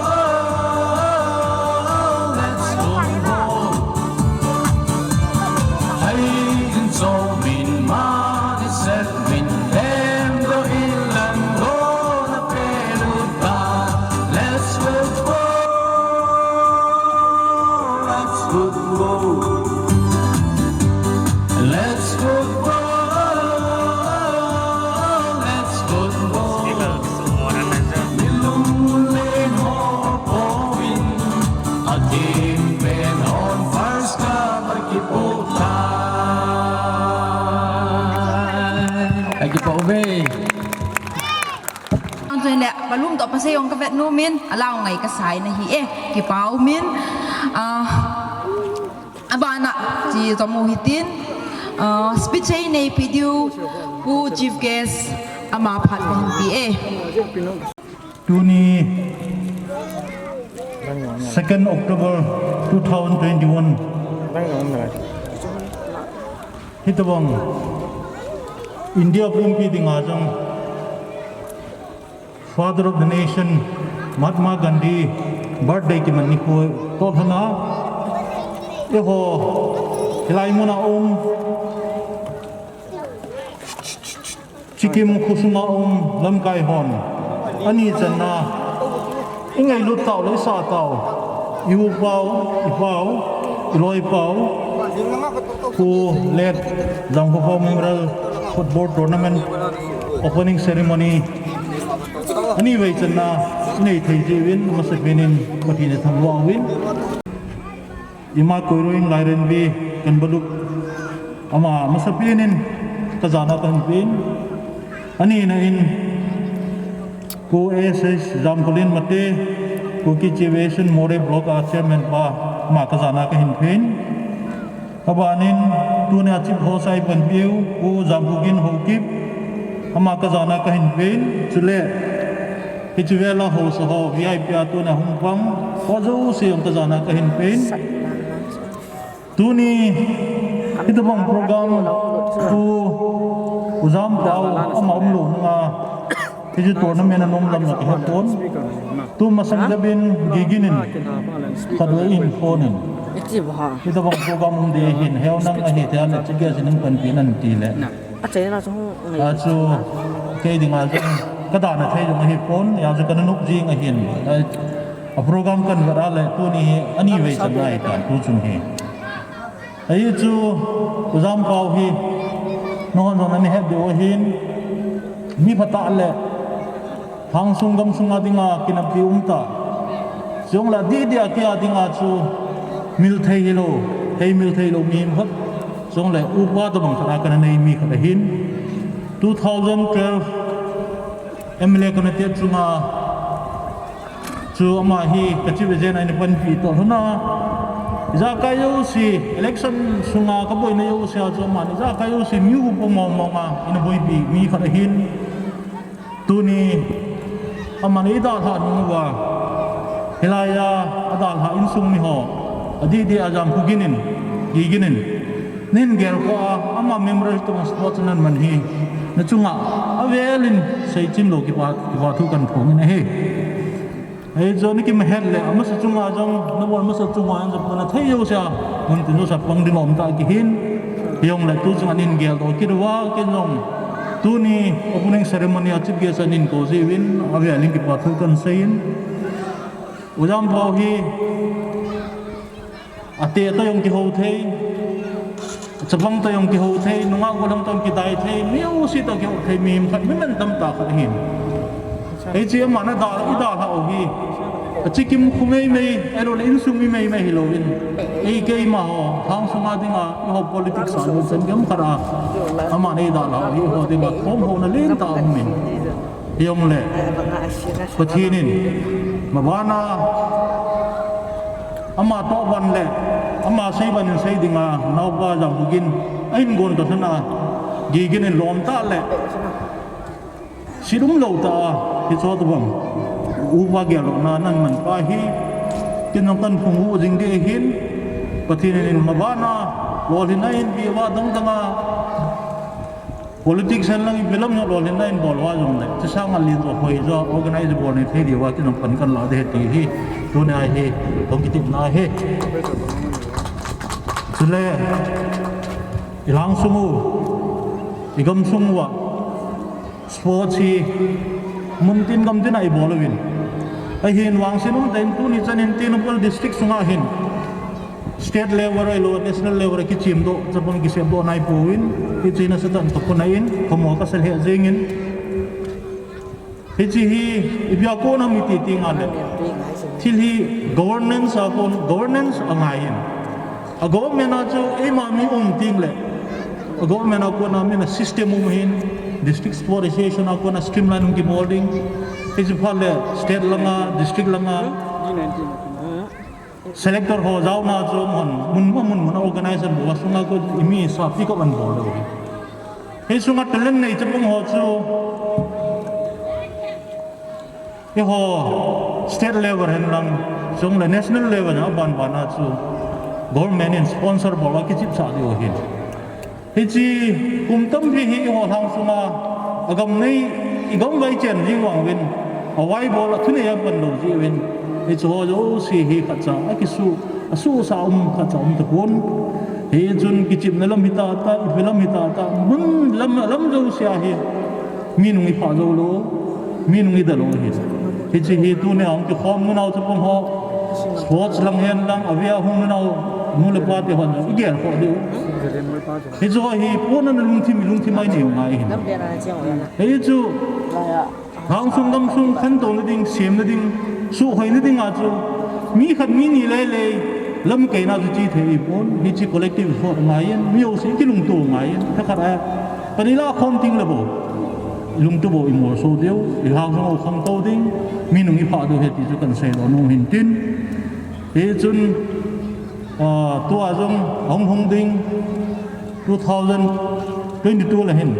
let's football. Hei in chol min ma ni set min hem do in lang go na pe lu ta. Let's football, let's football. Let's football, let's football. Nilung le ho kovin, a kim pen hon first cup a kipu tai. A kipu ve. Ang chun le, Lum to pasal jong ka vet nom in, alang ngai ka sai na hi e, kipa um in, ah, abana chi to mu hitin, ah, speech ei nei pi diu, Pu Chief Guest, ama phat ka hin pe e. Tuni second October two thousand twenty-one. Hitobang India pumpi dinga jong Father of the Nation, Mahatma Gandhi birthday kiman nikho toh lhona, eiho hilai muna um, Sikkim khosunga um lamkai hon, ani channa, i ngailut tau le i sa tau, i u pau, i pau, i loi pau, Pu Let Jangkhophao Memorial Football Tournament opening ceremony ani vei channa i nei thei jeh uvin, masapen in Pathen i thangvah uvin. Ima Koiruin Lairenvei Kanbalup, ama masapen in ka jana ka hin pen. Ani na in Pu S H Jamkholen Mate, Kuki Chief Aviation Moreh Block a Chairman pa, ama ka jana ka hin pen. Abanin, tunia Chief Host a i panpiu, Pu Jamkhogin Haokip, ama ka jana ka hin pen, chule, hiche vela haosa ho, V I P a tunia hung pang, ho jouse jong ka jana ka hin pen. Tuni, hitobang program, Pu, Pu Jampao, ama umlou nunga, Hiche tournament a nom lam la kihe pon. Tu masang jabin Gigin in khat vei in phone in. Hitobang program um ding ahin, heo nang ahi thei a le, chige sin nang panpi nan ti le. Achu kei dinga jong ka dana thei jong ahi pon, hijeh chun kana nop jing ahin. A program kan vet a le, tuni hi ani vei chan ngai tan, tu chung hi. Ahi chu, Pu Jampao hi, nangho jong nani het diu ahin, mi phatah le, lhangsung gamsung a dinga kineppi um tah. Chule adih dih a kei a dinga chu, mil thei hilou, hei mil thei lou mi khat. Chule upa tobang khat a kana nei mi khat ahin. Two thousand twelve M L A kana tet chunga, chu ama hi ka chief agent a eina panpi toh lhon a. Ijakai jouse, election sunga ka boina jouse a chu aman ijakai jouse mi upa mong mong a eina boipi mi khat ahin. Tuni aman eidalhah nung uva, hilai a adalhah insung mi ho, adih dih a Jamkhogin in, Gigin in, nahin gel kha a, ama memorial toh sports nan man hi, na chunga avel in seichim lou kipa, kipa thu kahin phong in ahi. Hijeh chun na kimahet le, amasa chunga jong, na bol masa chunga jong, na thei jouse a, mun tin jouse a pang ding lom tah kihin. Hijongle tu chunga nahin geldoh kit uva, ken jong tuni opening ceremony a chief guest a nahin kou jeh uvin, avel in kipa thu kahin sei in. U Jampao hi, ateh toh jong kihou thei, chapang toh jong kihou thei, nungah gollhang toh jong kidai thei, mi jouse toh kihou thei, mi khat, mi mantam tah khat ahin. Hiche ama na dal, eidalhah u hi, achi kim khu mei mei, ahilou le insung mi mei mei hilou in, ei keima ho, lhang sunga dinga, eiho politics a lungchang gam khat a, aman eidalhah u hi, eiho dinga thomhouna lentah aum in. Hijongle, Pathen in, mabana, ama toh ban le, ama sei ban in sei dinga, naopa Jamkhogin, ahin gon toh lhon a, Gigin in lom tah le, sit umlou tah a, hiche tobang upa geldohna nan man pa hi, ken jong kahin phong u jing ding ahin, Pathen in mabana, lolhinna in, viva dang dang a, politics a lang ipi lam jong lolhinna in bol uva jongle, chusanga lin jo hoi jo, organize bol nei thei diuva, ken jong pan kahin la ding ahi ti hi, tunia hi, hung kitepna ahi. Chule, ilhang sung u, igamsung uva, sports hi, mun tin gam tin a ibol uvin. Ahin vangset umtah in tuni chan in Tengnoupal district sunga hin, state level ahilou, national level a kichemdoh, chapang kisepdoh naipouvin, hiche hi nasatah in kaphunna in, khomo kasa lheh jeng in. Hiche hi, ipi a kon ham iti teng le, thil hi governance a kon, governance angai in. A government a chu eima mi um teng le, a government a kona min a system um ahin, district sport association a kona streamline hung kibol ding. Hiche phat le state langa, district langa selector ho jaona chu mun, mun, mun, mun organization bol a sunga ko imi sa pick up an bol lou hi. Hi sunga talent nei chapang ho chu eiho state level hen lang, chule national level a ban ban a chu government in sponsor bol a kichepsah diu ahi. Hiche kum tampi hi eiho lhang sunga agam nei, igam vai chen jing vang uvin, avai bol a thunei a pan lou jeh uvin, hiche ho jouse hi khatcha akisu, asuhsa um khatcha um tapon. Hichun kichepna lam hita ta, ipi lam hita ta, mun lam, lam jouse a hi mi nung iphah jou lou, mi nung ida lou hi. Hiche hi tuni a hung kikhom nau chapang ho, sports lang hen lang, avea hung nau nu le pa te hon igel khoh diu. Hichu hi pona na lungthim, lungthim a inei u ngai hin. Hichu lhang sung gam sung khantouna ding, semna ding, suhhoina ding a chu mi khat mi ni lele lamkaina chu che thei pon, hiche collective effort ngai in, mi jouse kilungto ngai in, thakhat a pan ila khom ting le bou, ilungto bou, imolso diu, ilhang sung u khangtou ding, mi nung iphah diu ahi ti chu kan seidoh nom hin tin. Hichun, ah, tua jong ahung hung ding two thousand twenty-two le hin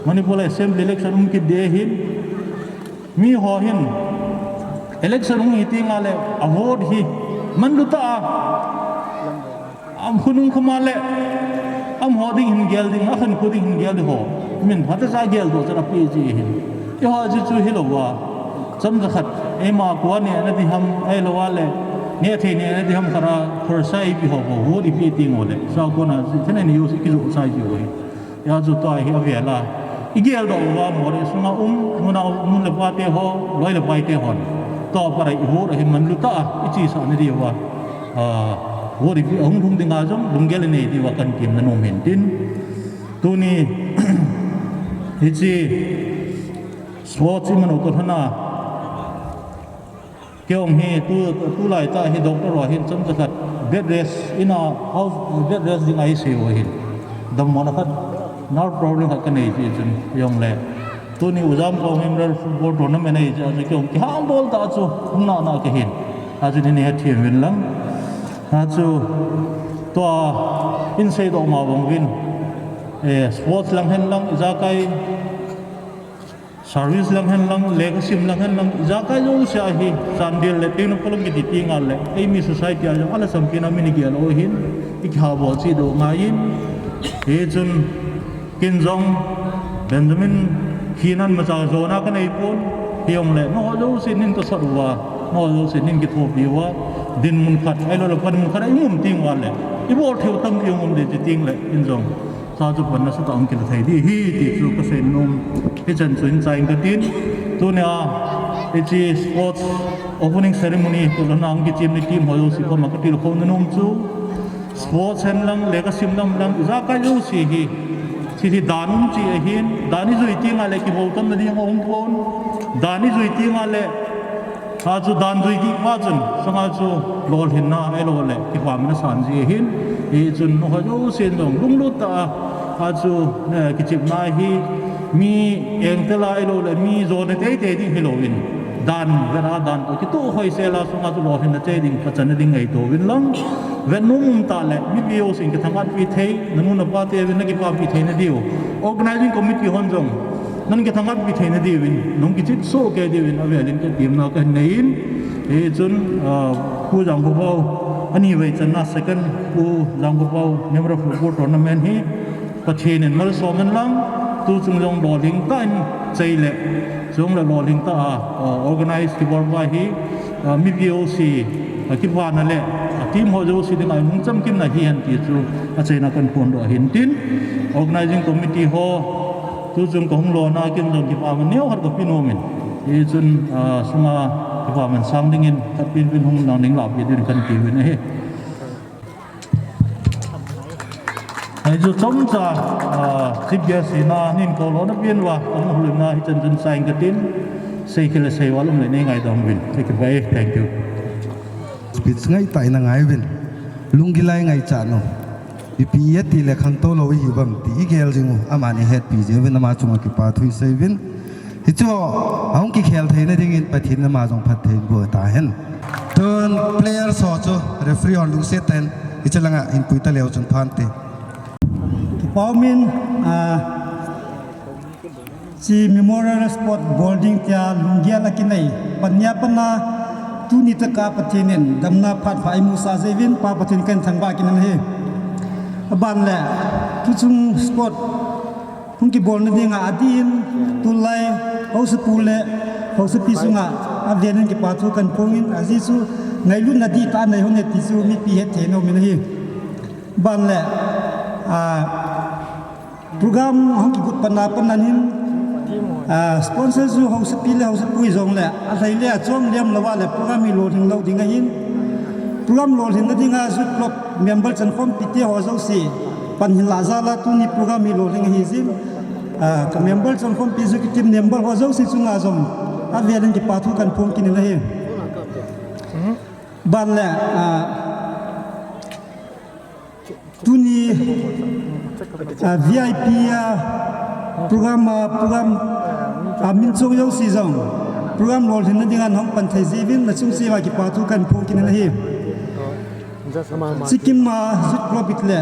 Manipur Assembly election um kit ding ahin, mi ho hin election hung hi teng le a vote hi manlu tah a, am khonung khoma le amaho ding hin gel ding, akhankho ding hin gel ding ho, min phatah a geldoh chan a pe ji hin. Eiho ji chu hilou va, chomkhat eima kua nehna ding ham, ahilou le nehthei nehna ding ham khat a khorsa ipi ho bou vote ipi teng u le, sa kona ji thena ni jouse kijoh chai ji u hi. Hijeh chun tua hi avel a igeldoh uva, Moreh sunga um, nu le pa te ho, loi le pai te hon tua para i vote ahin manlu tah a ichesah na diuva, ah, vote ipi ahung lhung ding a jong lunggel inei diuva kan temna nom hin tin. Tuni hiche sports iman u toh lhon a, kei jong hi tu, tulai tah hi doctor ho hin chomkhat bed rest, in a house bed rest ding a isei u ahin. Dammona khat, nerve problem khat kanei jeh chun, jongle tuni U Jamkhao Memorial Football Tournament ahi jeh a chu kei jong kihambol tah chu hung nana kahin. Achu nei hethem uvin lang. Achu tua in seidoh ma bang uvin, eh, sports lang hen lang, ijakai service lang hen lang, lekhasim lang hen lang, ijakai jouse ahi, Chandel le Tengnoupal kiti teng le eimi society a jong alhasampi na min igel u ahin, ikihabol cheh diu ngai in. Hichun ken jong Benjamin hinan macha jona kanei pon, hijongle nangho jousen nein tosot uva, nangho jousen nein kithopi uva, dinmun khat ahilou le panmun khat a ium teng uva le ibol theiu tampi um ding ti teng le, ken jong sa chu pan nasatah a hung kila thei ding ahi ti chu kasei nom. Hichan chu hin chai inge katin. Tunia hiche sports opening ceremony toh lhon a hung kichem ni team ho jouse koma katilkhou nom chu, sports hen lang, lekhasim lang hen lang, ijakai jouse hi, hiche hi dan um cheh ahin, dan ijui teng le kibol tamna ding aum pon, dan ijui teng le Achu dan jui kit pa chun, sanga chu lolhinna ahilou le kipana asan ji ahin. Hichun nangho jousen jong lunglut tah a, achu, eh, kichepna hi mi engtel a ahilou le mi jona teitei ding hilou in, dan vet a dan toh kitoh hoisel a sunga chu lolhinna chei ding, pachatna ding ngaito uvin lang. Vet nom um tah le mipi jousen kithangvah pi thei, nanu napa te uvin nakipapi thei na diu, organizing committee hon jong nan kithangvah pi thei na diuvin, nahung kichep soh kei diuvin avel in katemna kahin nei in. Hichun, ah, Pu Jangkhopao, ani vei channa second Pu Jangkhopao Memorial Football Tournament hi Pathen in malsom hen lang, tu chung jong lolhing tah in chei le, chung le lolhing tah a, ah, organize kibol pa hi, ah, mipi jouse, ah, kipana le, ah, team ho jouse dinga hung chamkimna hihen ti chu achaina kahin phondoh ahin tin, organizing committee ho, tu chung kahung lona kin jong kipaman neo khat kape nom in. Hichun, ah, sunga kipaman sang dingin khat pen pen hung nang ding lapi ding kahin tiuvin ahi. Hichu chomcha, ah, chief guest hina neikou lona pen uva, kahung houlimna hichan chun chai inge katin, sei khel le sei val um le nei ngaidam uvin. Kakipah e, thank you. Speech ngaitah in angai uvin. Lunggil a ingaichat u. Ipi ati le khangtou lou ihiuvem ti igel jing u. Aman eihetpi jing uvin, ama chunga kipa thu isei uvin. Hichu ahung kikhel theina dingin Pathen in ama jong phatthei boh tahen. Tun players ho chu referee hon lungset tah in hiche langa hin pui taleu chun phante. Kipah umin, ah, hiche Memorial Sport bol ding tia lunggel akinei pan nia pana tuni tah a Pathen in damna phat pha eimusah jeh uvin Pa Pathen kahin thangvah kit in ahi. Aban le, tuchung sport hung kibolna dinga adih in, tulai haosapu le haosapi chunga avel in kipa thu kahin phong in, ajeh chu ngailutna dihtah anei lhon e ti chu mipi hetthei in aumin ahi. Aban le, ah, program hung kigot pan a pat in, ah, sponsor chu haosapi le haosapu hijongle, alhai le achom liam louva le program hi lolhing lou ding ahin. Program lolhinna dinga youth club member chankhompi te ho jouse pan hin lah jal a tuni program hi lolhing ahi jin. Ah, ka member chankhompi executive member ho jouse chunga jong avel in kipa thu kahin phong kit in ahi. Aban le, ah, tuni, ah, V I P, ah, program, ah, program, ah, min chong jouse jong program lolhinna dinga nahung pan thei jeh uvin nachung cheh uva kipa thu kahin phong kit in ahi. Sikkim a youth club it le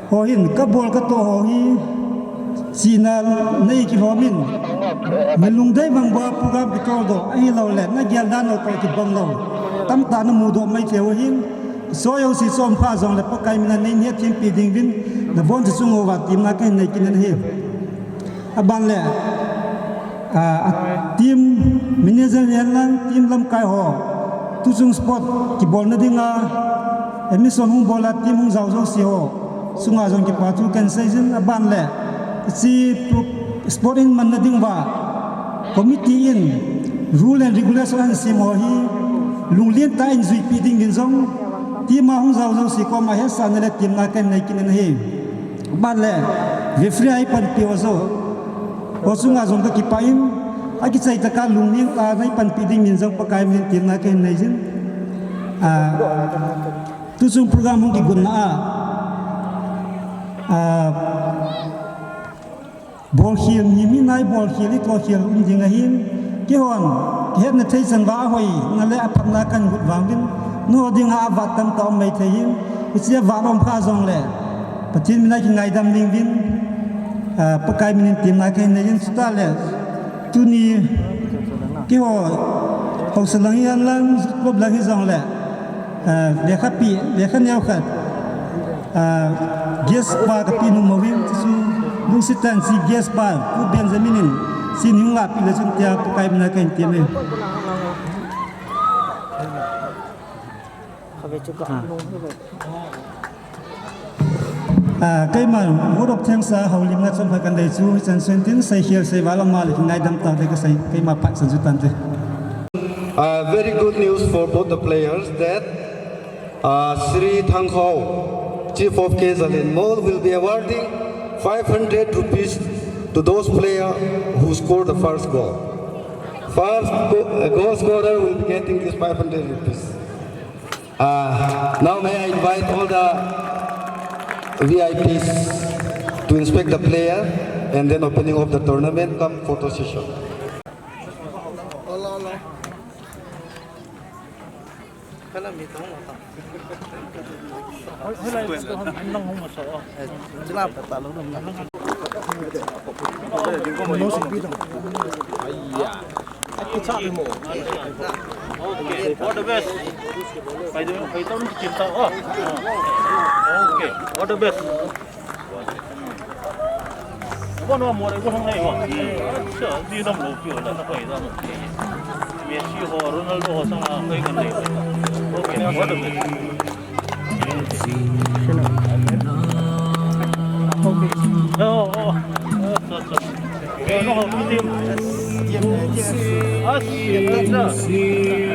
ho hin kabol katoh ho hi chihna nei kilhom in, mi lungdei bang uva program kitoldoh ahilouleh nagel dan lou toh kibang lou tamtah namudoh mai thei u ahin. Soh jouse chom kha jongle Pakai mina nei hetthem pi ding uvin nabonchauva chunga temna kahin nei kit in ahi. Aban le, ah, team manager hihen lang, team lamkai ho, tuchung sport kibolna dinga admission hung bol a team hung jao jouse ho chunga jong kipa thu kahin sei jin. Aban le, hiche pro-, sport in manna diuva committee in rule and regulation ahin sem ho hi lunglen tah in juipi ding in jong team a hung jao jouse koma hetsahna le temna kahin nei kit in ahi. Aban le, referee a eipanpi ho jouse ho chunga jong kakipah in, akichai tah a lungneng tah a eipanpi ding in jong Pakai min in temna kahin nei jin. Ah, tuchung program hung kigotna a, ah, bolkhel, mi, mi nai bolkhel, itoh khel um ding ahin. Keihon kihetna thei chan uva ahoina le aphatna kahin got vang uvin, nangho dinga avat tamtah um mai thei ahin. Hiche avat um kha jongle Pathen mina kingaidam ding uvin, ah, Pakai min in temna kahin nei jin. Chutah le, tuni keiho haosa lang hihen lang, youth club lang hijongle, ah, lekhapi, lekha neo khat, ah, guest pa kapeh nom uvin, chuchu lungset tah in hiche guest pa Pu Benjamin in hiche nung lah peh le chun tia Pakai mina kahin tem e. Ah, keiman vote of thanks a houlimna chomkhat kahin nei chu hichan chun tin, seikhel seival um a le kingaidam tah ding kasei, keima phat chan chu tante. Uh, very good news for both the players that, uh, Shri Thangkhou, Chief of K Zalen Mol, will be awarding five hundred rupees to those players who scored the first goal. First go-, uh, goal scorer will be getting this five hundred rupees. Uh, now may I invite all the V I Ps to inspect the player and then opening of the tournament cum photo session. Okay, all the best. Okay, all the best. Messi ho, Ronaldo ho sanga hoi ngan nei. Okay, all the best. Oh, oh.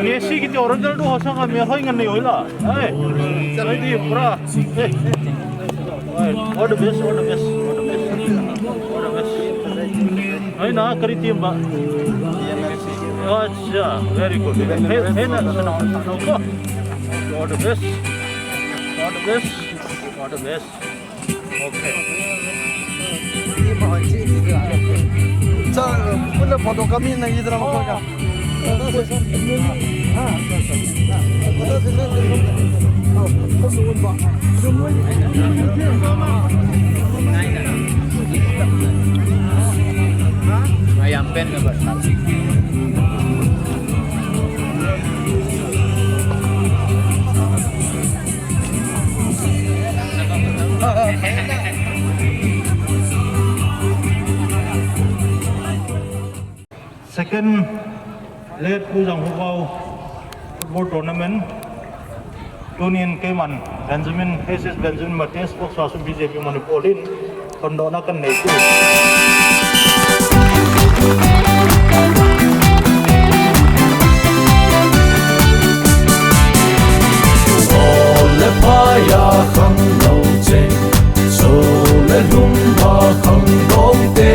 Messi kiti Ronaldo ho sanga mi hoi ngan nei hoi la. Ai, ai di pura. All the best, all the best, all the best. All the best. Ai na, kari team ba? Acha, very good. Hey, hey na, sana, sana. All the best. All the best. All the best. Okay. Sa, pula photo kami na idra ko ka. Ayam pen na ba? Second leg Pu Janghovao football tournament. Tunin keiman Benjamin, H S Benjamin Mate, spokesperson B J P Manipur in, phondohna kanei e. Ol le pai a khangnou cheng, sou le lhum a khangdong te,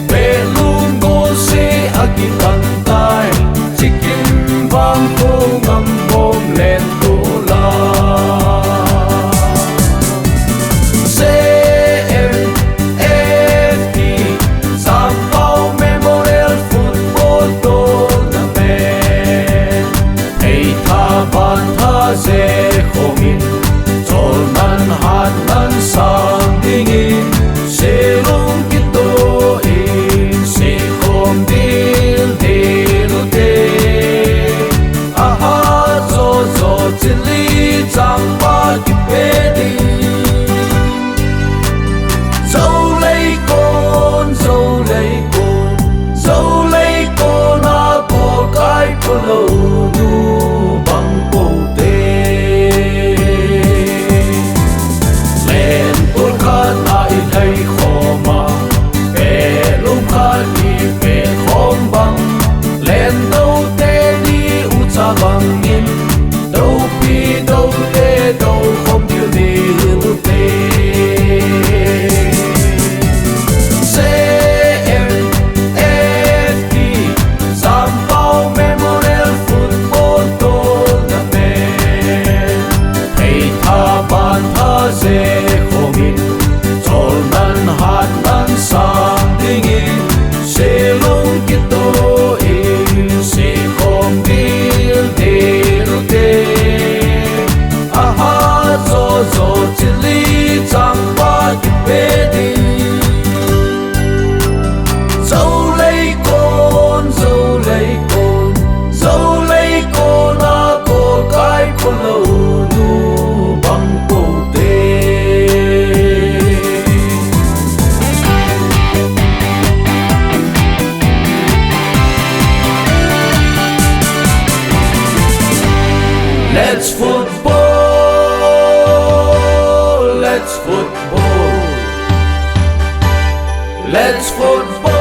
pehlum golseh a kitan tai, chikim vang ko ngam bom len to la. C M F T, Sampao Memorial Football Tournament. Hei tha ban tha je khomin, chol nan hat nan sang dingin, selung kito in, sekhom dil dil u te. Aha jo jo chili changpa kipe ding. Zo lei kon, zo lei kon, zo lei kon a ko kai ko lo nu bang ko te. Len ko khat a i lei khoma, pehlum khat i pe khom bang, len do te ni u cha bangin, dopi do te do khom dil dil u te. C M F T, Sampao Memorial Football Tournament. Hei tha ban tha je khomin, chol nan hat nan sang dingin, selung kito in, sekhom dil dil u te. Aha jo jo chili changpa kipe ding. Zo lei kon, zo lei kon, zo lei kon a ko kai ko lo nu bang ko te. Let's football, let's football, let's football.